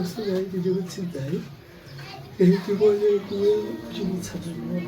Tosungai tichikutsidzai. Tikone kuuya kuchimutsatana.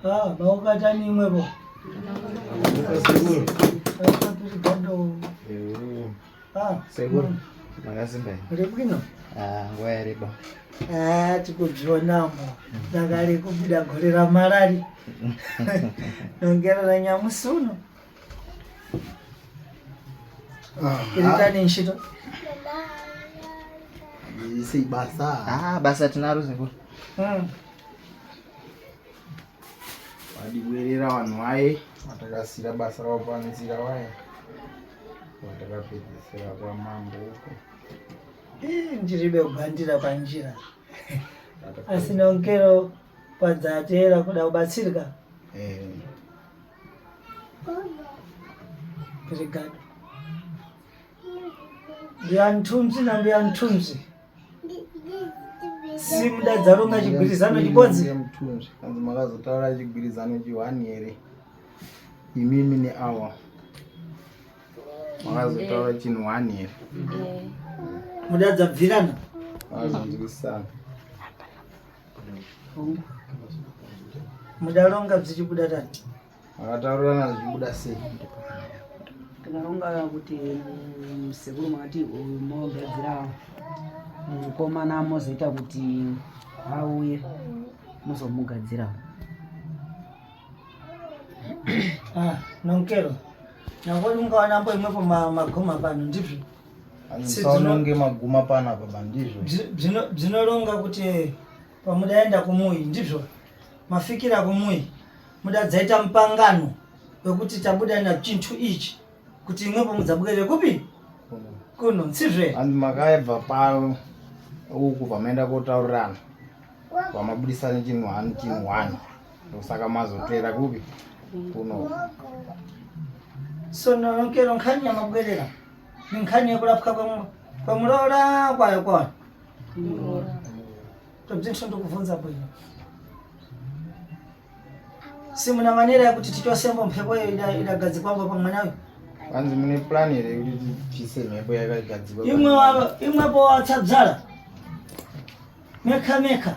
Ah, maukatani imwepo. Ah, Sekuru, makasimba here? Uri bwino? Ah, nguva yareba. Ah, tikubzionamo. Dakari kubuda gore ramarari. Nongera ra nyamusi uno. Iritani nshito. Sei basa. Ah, basa tinaro sekuru. Vadibwerera vanhu vaye vatakasira basa ravo panzira vaye vatakapedzisira kwamambo uko. Ih, ndiribe kugandira panjira. Asi nonkero kwadzatera kuda kubatsirika. Eh, Brigado. Mbuya Ntunzi nambuya Ntunzi. Simuda dzaronga chigwirizano chibodzi. Mbuya Mthunzi kanzi makazotaura chigwirizano chihwani here imimi neawa makazotaura chinhu hwani here Muda dzabvirana. makazonzwisisana Mudaronga zvichibuda tani. makataurirana zvichibuda sei Tikaronga kuti sekuru makati uyu mogadzira mukomana mozoita kuti auye muzomugadzira. Ah, nonkero. Nangoni mungawana mbo imwepo magoma pano ndizvo. musaononge maguma panapa bandizvo Bzinoronga kuti pamudaenda kumuyi ndizvo. Mafikira kumuyi mudadzaita mupangano wekuti tabuda na chinthu ichi kuti imwepo mudzabwerere kupi kuno nsizve. hanzi makaibva pano uku pamaenda kotaurirana pamabudisana chinhu hwani chinhu hwani ndosaka mazotera kupi kuno So nonkero nkhani yamabwerera ni nkhani yekulapwa kwamulola kwayo kwayo. Tobzinthu ndikubvunza bwino. Simuna manera yakuti tichosembo mphepo iyo idagadzikwambo pa mwanayo. hanzi mune plan here yekuti tibvise mhepo yakagadzikwa Imwe imwepo watsadzala mekha mekha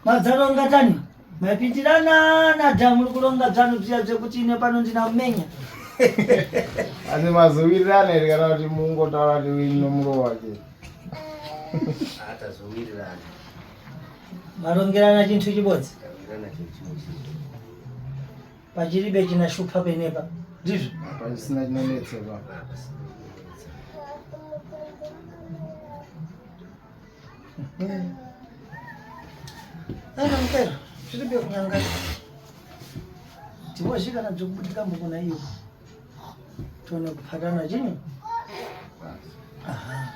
madzalonga tani maipitirana na dhamu rikulonga dzanu bziya bzekuti ine pano ndinamenya hanzi mazowirirana here kana kuti mungotaura kuti ino chete Atazowirirana. marongerana chinthu chibodzi Tawirirana chinhu chimwe chete. pachilibe chinashupha penepa ndizvo pachisina chinonetsepa. Ana mukero, zviri kunyanga. Tinozvi kana zvokubudika mbukuna iyo. Tione kupatana chinyi. Aha.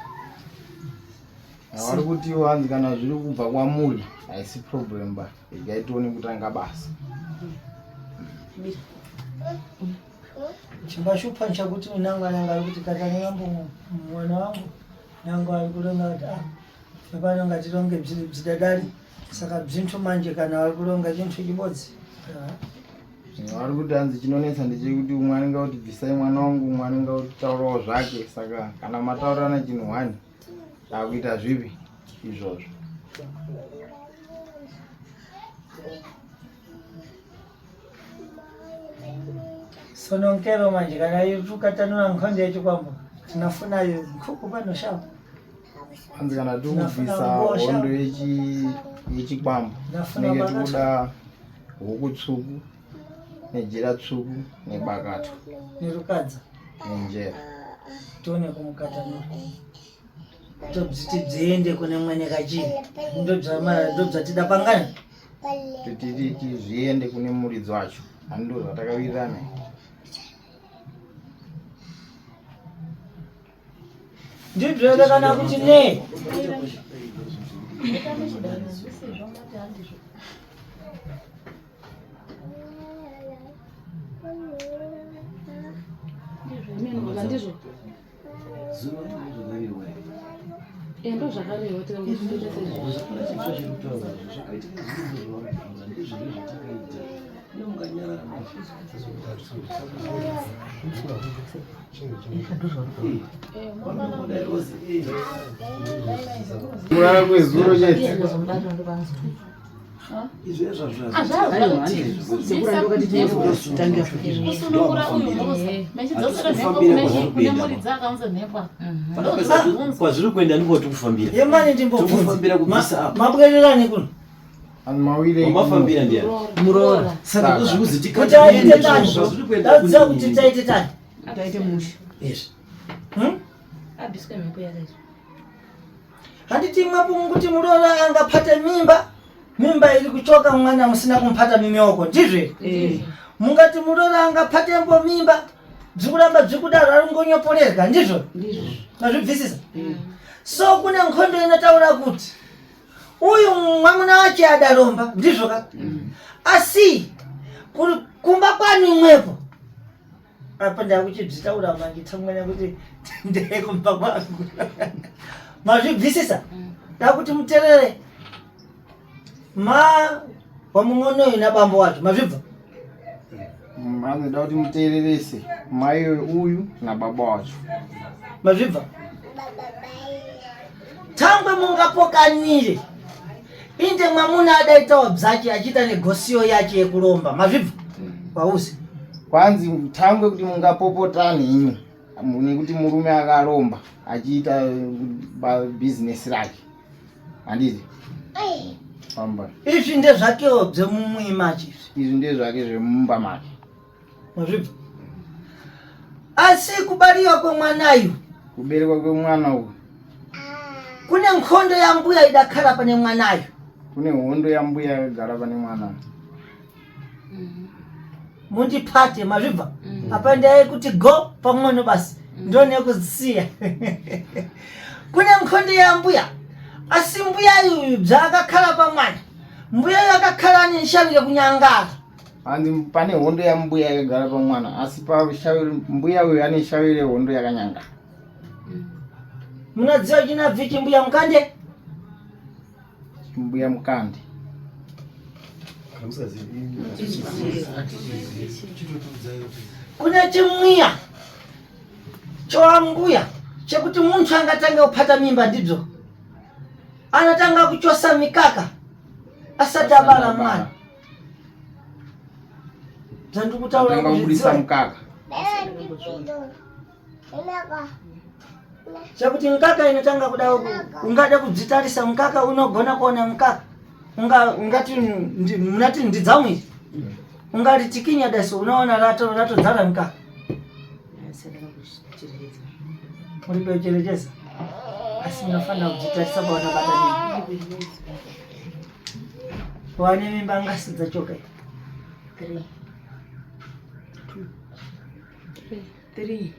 Vari kuti hanzi kana zviri kubva kwamuri haisi problem ba. Regai tione kutanga basa. Chimbashupa nchakuti unanga nanga ari kuti katani mambo mwana wangu nango ari kuronga kuti ah pano ngatironge bzidadari saka bzinthu manje kana vari kuronga chinthu chibodzi vari kuti hanzi chinonetsa ndechekuti umwe anenge kuti bvisai mwana wangu umwe anenge kutaurawo zvake saka kana mataurirana chinhu one takuita zvipi izvozvo Sononkero manje kana itukatanura nkhonde yechikwambo tinafuna nkhuku pano shapo hanzi kana tiri kubvisa hondo yechikwambo tinenge tikuda huku tsvuku nejira tsvuku nebakatwa nerukadza nenjera tione kumukatanura tobziti bziende kune mwene kachiri ndobzatida pangana tititi zviende kune muridzi wacho handi ndozvatakawirirana ndizvo here kana kuti nei Ndizvo. Endo zvakarewa tikangozvitoita Kurara kwezuro chete. Kwazviri kuenda ndiko tikufambira. Yemani Tikufambira kubvisa apa. Mabwererani kuno. Mafambira ndiani? Muroora. Saka ndozvikuzi Kuti aite tani. Ndaziva kuti taite tani. Taite mushe. Yes. Abiswe mhepo yakaizwa. Handiti mwapo kuti muroora angapate mimba mimba iri kuchoka mwana musina kumupata mimioko ndizvo here Eh. mungati muroora angapatembo mimba bzikuramba bzikudaro ari ngonyoporerwa ndizvo Ndizvo. mazvibvisisa so kune nkhondo inotaura kuti uyu mwamuna wache adaromba ndizvo ka asi kumba kwanu imwepo apa ndakuchibzitaura manje tsamwana kuti ndekumba kwangu mazvibvisisa ndakuti muterere ma wamung'onoyo nabambo wacho mazvibva Anoda kuti muteererese mai uyu nababa wacho. Mazvibva tangwe mungapokanire inde mwamuna adaitawo bzache achiita negosiyo yache yekuromba mazvibva wauzi Kwanzi tangwe kuti mungapopotane imi nekuti murume akaromba achiita bhizinesi rake handiti famba izvi ndezvakewo bzemumuimachi izvi izvi ndezvake zvemumba make mazvibva asi kubariwa kwemwanayu kuberekwa kwemwana uyu kune nkhondo yambuya idakhala pane mwanayu kune hondo yambuya yakagara pane mwana mundipate mazvibva apa ndai kuti go pamwono basi ndone kusiya kune nkhondo yambuya asi mbuya uyu bzaakakhala pamwana mbuya uyu akakhala ane nshavire kunyangara hanzi pane hondo yambuya yakagara pamwana asi pashavire mbuya uyu ane shavire hondo yakanyanga munadziwa chinabvi chimbuya mukande mbuya mukande kune chimwiya choambuya chekuti munthu angatanga kuphata mimba ndibzo anatanga kuchosa mikaka asati abala mwana zvandikutaura atanga kubudisa mukaka Chakuti mukaka inotanga kuda ungada kudzitarisa mukaka unogona kuona mukaka unga ungati munati ndidzamwiri ungati tikinya daso unoona rato ratodzara mukaka muri kucherecheza asi munofanira kudzitarisa paunobata nini. Wane mimba ngasi dzachoka. 3 2 3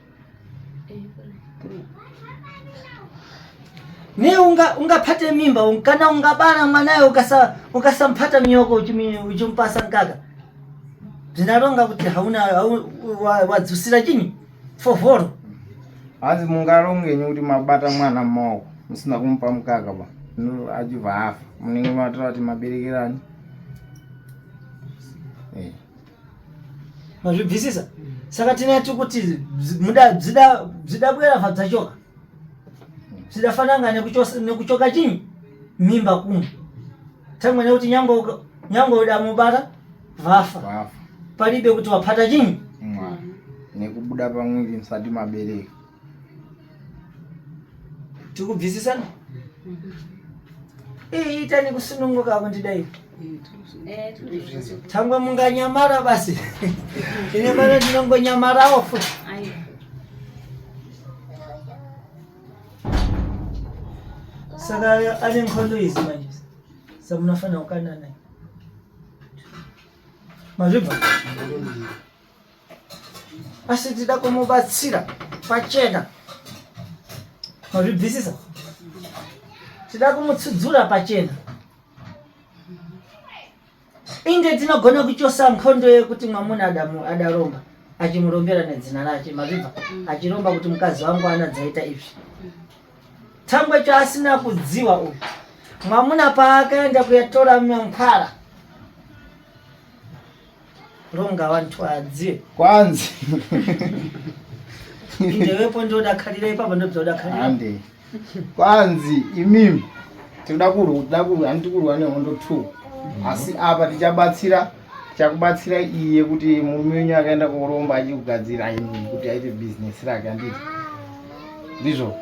Ne unga ungaphate mimba kana ungabara mwanayo ukasa ukasamphata minyoko uchimpasa mkaka. Zinaronga kuti hauna wadzusira chinyi fovhoro. Hanzi mungarongenyi kuti mabata mwana mumaoko musina kumupa mukaka ba achibva afa munenge matora kuti maberekerani. Eh. Mazvibvisisa? Saka tinati kuti muda bzida bzida bwera bva dzachoka. Zvidafananga nekuchoka chinyi mimba kumwe. Tangwe nekuti nyango nyango uda mubara vafa. Vafa. Palibe kuti waphata chinyi mwana nekubuda pamwiri musati mabereka. Tikubvisisana? Iyi itani kusununguka kundidai. Tangwe munganyamara basi. Ine mana ndinongonyamarawo futi. Saka ane nkhondo izi manje. Samunofanira kukanda naye. Mazvibva? Asi tida kumubatsira pachena. Mazvibvisisa? Tida kumutsudzura pachena. Inde tinogona kuchosa nkhondo yekuti mwamuna adaromba achimurombera nedzina rache mazvibva achiromba kuti mukadzi wangu anadzaita izvi. Thangwe chaasina kudziwa uyu mwamuna paakaenda kuyatora mankhwala ronga vantu adziwe kwanzi ndewepo ndodakhalira ipapo ndobzodakhalira hande kwanzi imimi tinoda kurwa tinoda kurwa handiti kurwa nehondo 2 asi apa tichabatsira tichakubatsira iye kuti murume wenyu akaenda koromba achikugadzira imi kuti aite bhizinesi rake handiti ndizvo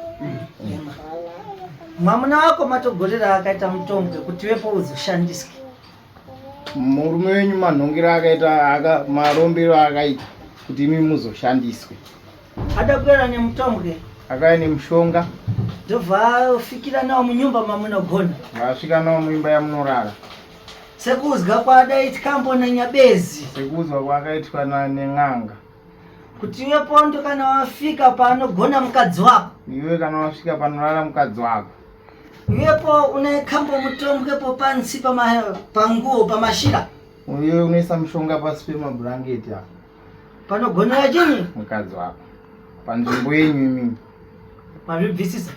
mwamuna wako matogorera akaita mutongo kuti wepo uzoshandiswe murume wenyu manhongero akaita aka marombero akaita kuti imi muzoshandiswe adakwera nemutombwe akauya nemushonga ndobva afikira nawo munyumba mamunogona vasvika nawo muimba yamunorara sekuzwa kwaadaitwa nanyabezi sekuudzwa kwaakaitwa nen'anga kuti iwe pondo kana wafika paanogona mukadzi wako iwe kana wasvika panorara mukadzi wako iwepo unekambo mutombwepo pansi panguo pamashira iwe unoisa mushonga pasi pemabhurangeti apa panogonera chinyi mukadzi wako panzvimbo yenyu imimi mazvibvisisa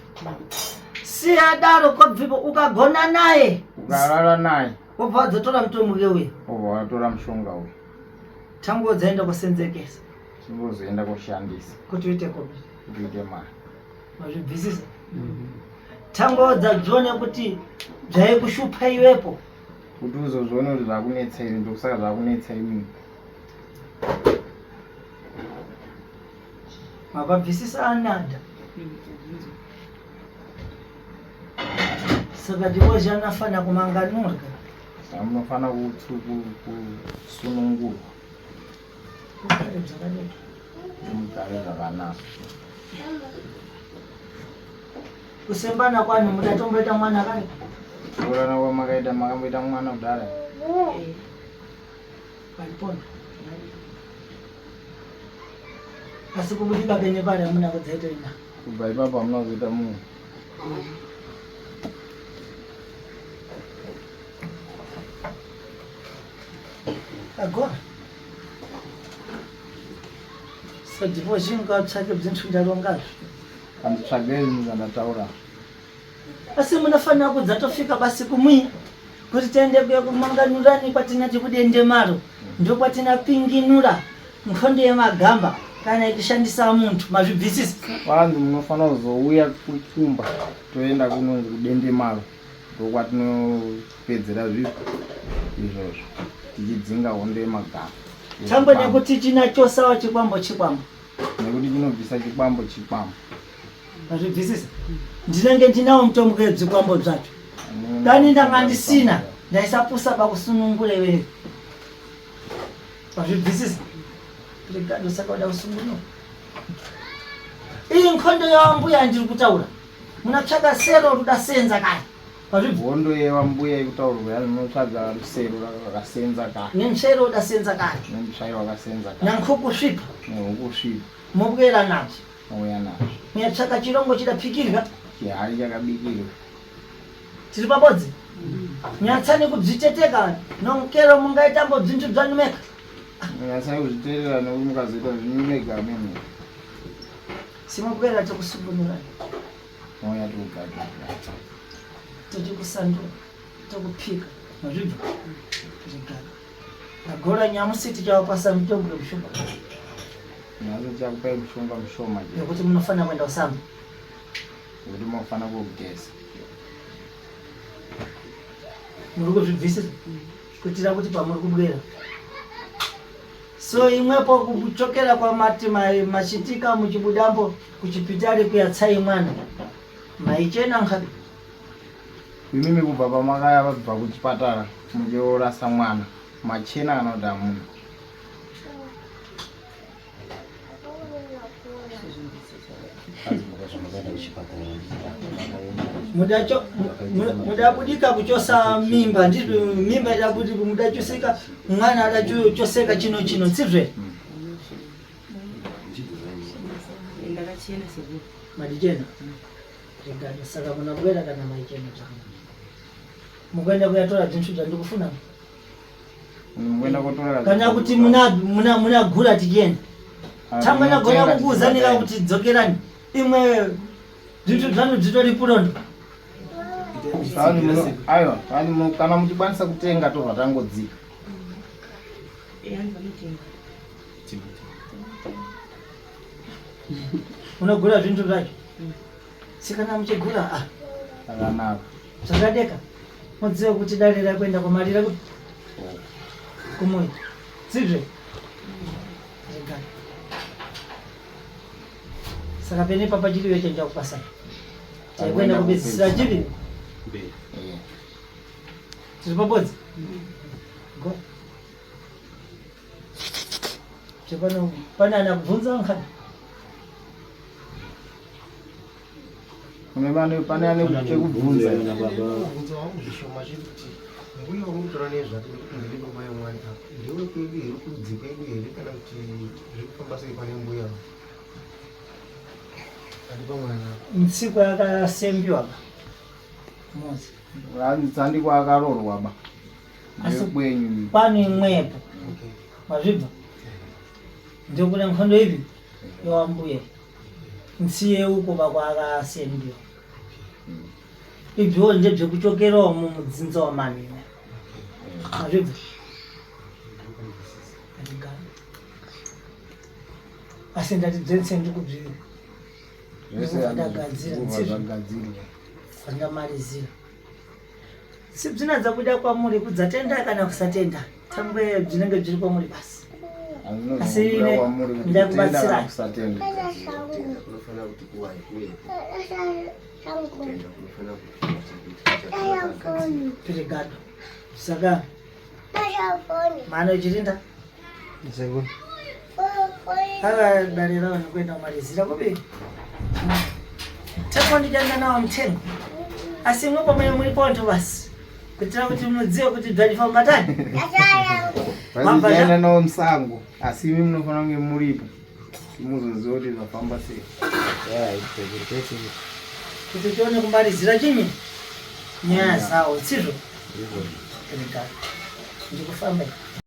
siya daro kobvipo ukagona naye ukarara naye wobva wadzotora mutombo uya wobva watora mushonga uyu tanguo dzaenda kusenzekesa chingozoenda koshandisa kuti uite kopi kuti uite mari mazvibvisisa tanguo dzadzione kuti dzaikushupa iwepo kuti uzozvione kuti zvakunetsa iri ndokusaka zvakunetsa imimi mavabvisisa anada saka ndikozha anafana kumanganurga saka munofana kusunungurwa mugare zvakanaka mugare zvakanaka kusembana kwanu mudatomboita mwana kare kuroorana kwamakaita makamboita mwana kudhara paripona asi kubudika penyu pari hamuna kudzaita ina kubva ipapo hamuna kuzoita mumwe agora so ndipo zvingatsvake bzinthu ndarongazvo anditsvagei zvinhu zvandataura asi munofanira kudza tofika basi kumwi kuti tiende kuya kumanganurani kwatinati kudendemaro ndokwatinapinginura nkhondo yemagamba kana ichishandisa muntu mazvibvisisa kwanzi munofanira kuzouya kukumba toenda kunonzi kudendemaro ndokwatinopedzera zvipo izvozvo tichidzinga hondo yemagamba tambo nekuti chinachosawa chikwambo chikwambo nekuti chinobvisa chikwambo chikwambo mazvibvisisa ndinenge ndinawo mutombo webzikwambo zvacho dani ndanga ndisina ndaisapusa pakusunungura iwewe mazvibvisisa regado saka uda kusungunura iyi nkhondo yawambuya ndiri kutaura munatsvaka sero ruda senza kani Pazvibva Hondo yevambuya ikutaurwa yani munotsvaga rusero rwakasenza kare. Nemusero udasenza kare. Nemutsvairo wakasenza kare. Nankhuku svipa. Nehuku svipa. Mobwera nazvo. Mouya nazvo. Muyatsvaka chirongo chidapikirwa. Chihari chakabikirwa. Tiri pabodzi? Nyatsani kubziteteka nomukero mungaitambo bzinthu bzanu meka. Nyatsani kuzviterera nekuti mukazoita zvinyu mega mene. Simobwera tokusumbunura. Mouya tikugadzira. Tochikusandura, tokupika. Mazvibva? Zvigara. Agora nyamusi tichawapasa mitombo yemushonga. Nhasi tichakupai mushonga mushoma chete. Yekuti munofanira kuenda kusamba. Yekuti munofanira kugeza. Muri kuzvibvisira kuitira kuti pamuri kubwera. So imwepo kuchokera kwamati machitika muchibudambo kuchipitari kuyatsai mwana. Maichena nkhabe. Imimi kubva pamakaya vabva kuchipatara muchiorasa mwana machena kana kuti hamuna? Mudabudika kuchosa mimba ndizvo mimba idabudika mudachoseka mwana adachoseka chino chino sizve Ndakachena sekuru. Madichena zvigaro saka munabwera kana maichena zvakanaka mukuenda kuyatora zvinhu zvandikufuna Mukuenda kotora kana kuti munagura tichienda tangwe nagona kukuuzanika kuti dzokerani imwe zvinhu zvanu zvitori purondo. Aiwa, kana muchikwanisa kutenga tobva tangodzika. Unogura zvinhu zvacho sikana muchigura ah. Zvakanaka. Zvakadeka mudzive kuti dare rakuenda kumarira kuti kumuyi sizve regani saka pene papa chiriyo chenja kupasana taikuenda kupedzisira chiri tiri pabodzi go chepano pane ana kubvunza nkani Kune vane pane ane chekubvunza. Kubvunza wangu zvishoma chete kuti mbuya wamunotaura nezvake nekuti ndiri baba yemwana apa ndewe kwedu here kurudzi kwedu here kana kuti zviri kufamba sei pane mbuya ari pamwana apa. Mitsiko yakasembiwa ba muzi. Tsandiko akarorwa ba. Asi Ndekwenyu. Kwanu imwepo. Okay. Mazvibva? Ndokuna nkhondo ipi? Yowambuya. Ntsiye uko bakwakasembiwa. Ibviwo ndebzekuchokerawo mumudzinza wamami. Mazvibva? Andigari. Asi ndati dzese ndikubvira. Zvese Ndakugadzira, kubva ndizvo. zvagadzirwa. Zvandamalizira. Sibzina dzabuda kwamuri kudzatenda kana kusatenda. Tangwe zvinenge zviri kwamuri basi. Asi Azvinozobuda kwamuri kuti kutenda kana ndakubatsirai. kusatenda. Kutenda kunofanira kuti kuwai kuwepo. Kutenda kunofanira kuti kuitike. Pirigado. Saka mano chirinda. Sekuru. Ava dare ravo nekuenda kumalizira kupi? Teko ndichanda nawo muthengo. Asi imwe pamwe muri ponto basi. Kuitira kuti mudziwe kuti dzachifamba tani. Mabva Vachienda nawo musango asi imi munofanira kunge muripo muzoziva kuti zvafamba sei. Yeah, sekuru tese. Kuti tione kumalizira chinyi nyaya zawo sizvo? Ndizvo. Pirigado. Ndikufamba.